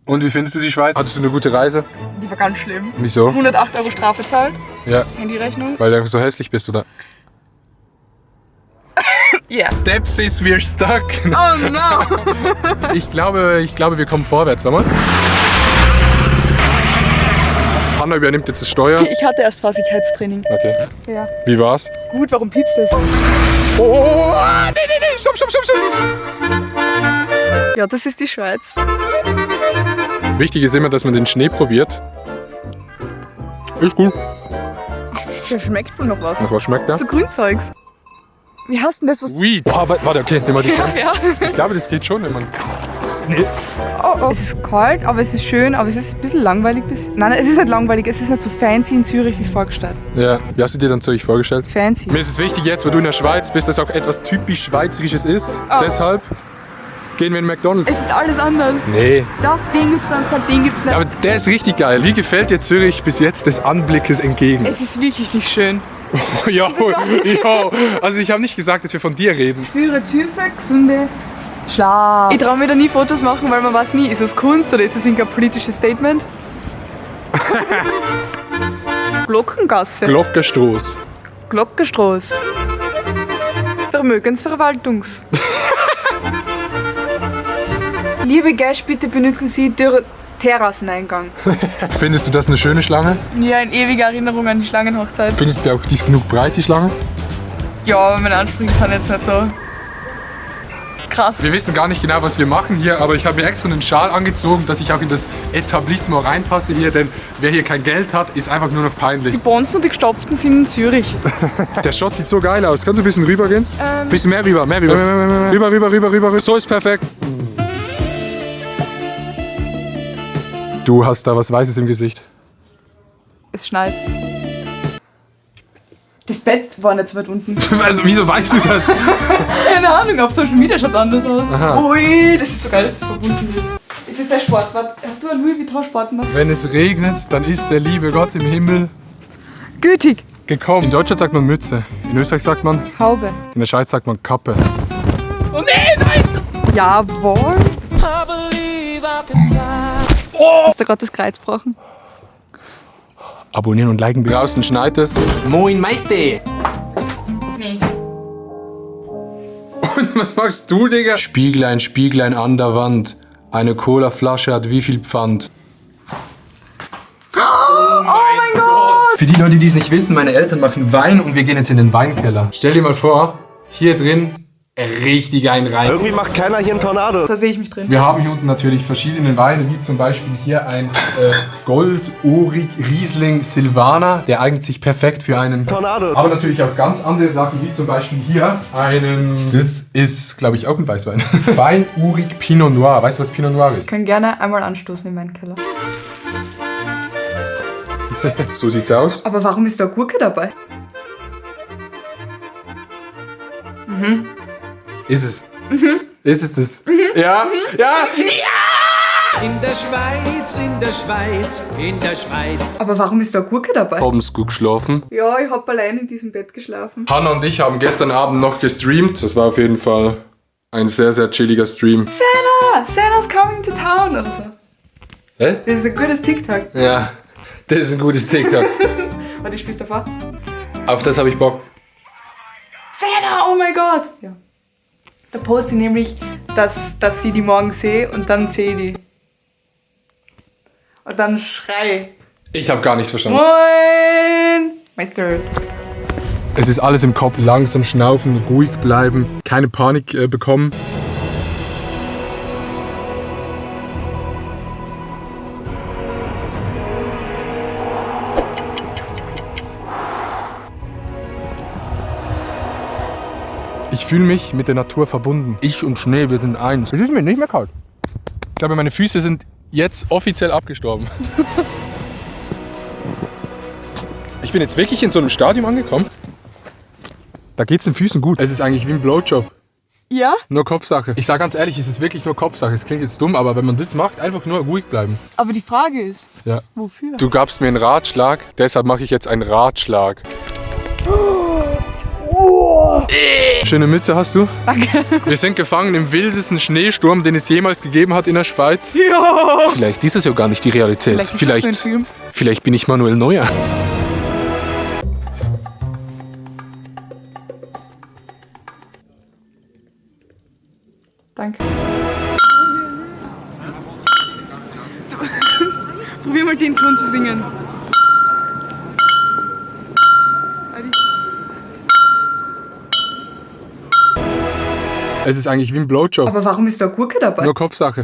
Und wie findest du die Schweiz? Hattest du eine gute Reise? Die war ganz schlimm. Wieso? 108 € Strafe zahlt. Ja. Handyrechnung. Weil du einfach so hässlich bist, oder? Ja. Yeah. Steps is we're stuck. Oh no! Ich glaube, wir kommen vorwärts. Warte mal. Hanna übernimmt jetzt das Steuer. Ich hatte erst Fahrsicherheitstraining. Okay. Ja. Wie war's? Gut, warum piepst es? Oh, nee, stopp. Ja, das ist die Schweiz. Wichtig ist immer, dass man den Schnee probiert. Ist gut. Der schmeckt wohl noch was. Nach was schmeckt der? So Grünzeugs. Wie hast denn das was? Weed. Oh, warte, okay, nimm mal die Hand. Ja. Ich glaube, das geht schon, wenn man... Nee. Oh. Es ist kalt, aber es ist schön, aber es ist ein bisschen langweilig. Nein, es ist nicht langweilig, es ist nicht so fancy in Zürich wie vorgestellt. Ja, wie hast du dir dann Zürich vorgestellt? Fancy. Mir ist es wichtig jetzt, wo du in der Schweiz bist, dass auch etwas typisch Schweizerisches ist. Oh. Deshalb gehen wir in McDonald's. Es ist alles anders. Nee. Doch, den gibt's bei uns, den gibt's nicht. Aber der ist richtig geil. Wie gefällt dir Zürich bis jetzt des Anblickes entgegen? Es ist wirklich nicht schön. Ja, also ich habe nicht gesagt, dass wir von dir reden. Führe tiefe, gesunde Schlaf. Ich traue mir da nie Fotos machen, weil man weiß nie, ist es Kunst oder ist es ein politisches Statement? Glockengasse. Glockerstroß. Glockenstraß. Vermögensverwaltungs. Liebe Gäste, bitte benutzen Sie den Terrasseneingang. Findest du das eine schöne Schlange? Ja, in ewiger Erinnerung an die Schlangenhochzeit. Findest du auch, die ist genug breit, die Schlange? Ja, aber meine Ansprüche sind jetzt nicht so krass. Wir wissen gar nicht genau, was wir machen hier, aber ich habe mir extra einen Schal angezogen, dass ich auch in das Etablissement reinpasse hier, denn wer hier kein Geld hat, ist einfach nur noch peinlich. Die Bonzen und die Gestopften sind in Zürich. Der Shot sieht so geil aus. Kannst du ein bisschen rüber gehen? Bisschen mehr rüber. Rüber. So ist perfekt. Du hast da was Weißes im Gesicht. Es schneit. Das Bett war nicht so weit unten. Also, wieso weißt du das? Keine Ahnung, auf Social Media schaut es anders aus. Aha. Ui, das ist so geil, dass es verbunden ist. Ist es der Sportwatt? Hast du ein Louis Vuitton Sportwatt? Wenn es regnet, dann ist der liebe Gott im Himmel Gütig. gekommen. In Deutschland sagt man Mütze. In Österreich sagt man, Haube. in der Schweiz sagt man Kappe. Oh nee, nein! Jawohl. Hast du gerade das Kreuz gebrochen? Abonnieren und liken. Draußen schneit es. Moin Meister! Nee. Und was machst du, Digga? Spieglein, Spieglein an der Wand. Eine Colaflasche hat wie viel Pfand? Oh mein Gott! Für die Leute, die es nicht wissen, meine Eltern machen Wein und wir gehen jetzt in den Weinkeller. Stell dir mal vor, hier drin richtig ein rein. Irgendwie macht keiner hier einen Tornado. Da sehe ich mich drin. Wir haben hier unten natürlich verschiedene Weine, wie zum Beispiel hier ein Goldohrig Riesling Silvaner. Der eignet sich perfekt für einen Tornado. Aber natürlich auch ganz andere Sachen, wie zum Beispiel hier einen, das ist, glaube ich, auch ein Weißwein. Feinurig Pinot Noir. Weißt du, was Pinot Noir ist? Wir können gerne einmal anstoßen in meinen Keller. So sieht's aus. Aber warum ist da Gurke dabei? Ist es. Ist es das? Ja? Ja? In der Schweiz, in der Schweiz, in der Schweiz. Aber warum ist da Gurke dabei? Haben's gut geschlafen. Ja, ich habe allein in diesem Bett geschlafen. Hanna und ich haben gestern Abend noch gestreamt. Das war auf jeden Fall ein sehr, sehr chilliger Stream. Santa's coming to town oder so. Hä? Das ist ein gutes TikTok. Ja, das ist ein gutes TikTok. Warte, ich spiel's davor. Auf das habe ich Bock. Santa, oh mein Gott! Ja. Da poste ich nämlich, dass sie die morgen sehe und dann sehe ich die. Und dann schrei. Ich habe gar nichts verstanden. Moin! Meister. Es ist alles im Kopf. Langsam schnaufen, ruhig bleiben, keine Panik bekommen. Ich fühle mich mit der Natur verbunden. Ich und Schnee, wir sind eins. Es ist mir nicht mehr kalt. Ich glaube, meine Füße sind jetzt offiziell abgestorben. Ich bin jetzt wirklich in so einem Stadium angekommen. Da geht's den Füßen gut. Es ist eigentlich wie ein Blowjob. Ja? Nur Kopfsache. Ich sage ganz ehrlich, es ist wirklich nur Kopfsache. Es klingt jetzt dumm, aber wenn man das macht, einfach nur ruhig bleiben. Aber die Frage ist, Ja. wofür? Du gabst mir einen Ratschlag, deshalb mache ich jetzt einen Ratschlag. Schöne Mütze hast du. Danke. Wir sind gefangen im wildesten Schneesturm, den es jemals gegeben hat in der Schweiz. Ja. Vielleicht ist es ja gar nicht die Realität. Vielleicht ist das so ein Film. Vielleicht bin ich Manuel Neuer. Danke. Probier mal den Ton zu singen. Es ist eigentlich wie ein Blowjob. Aber warum ist da Gurke dabei? Nur Kopfsache.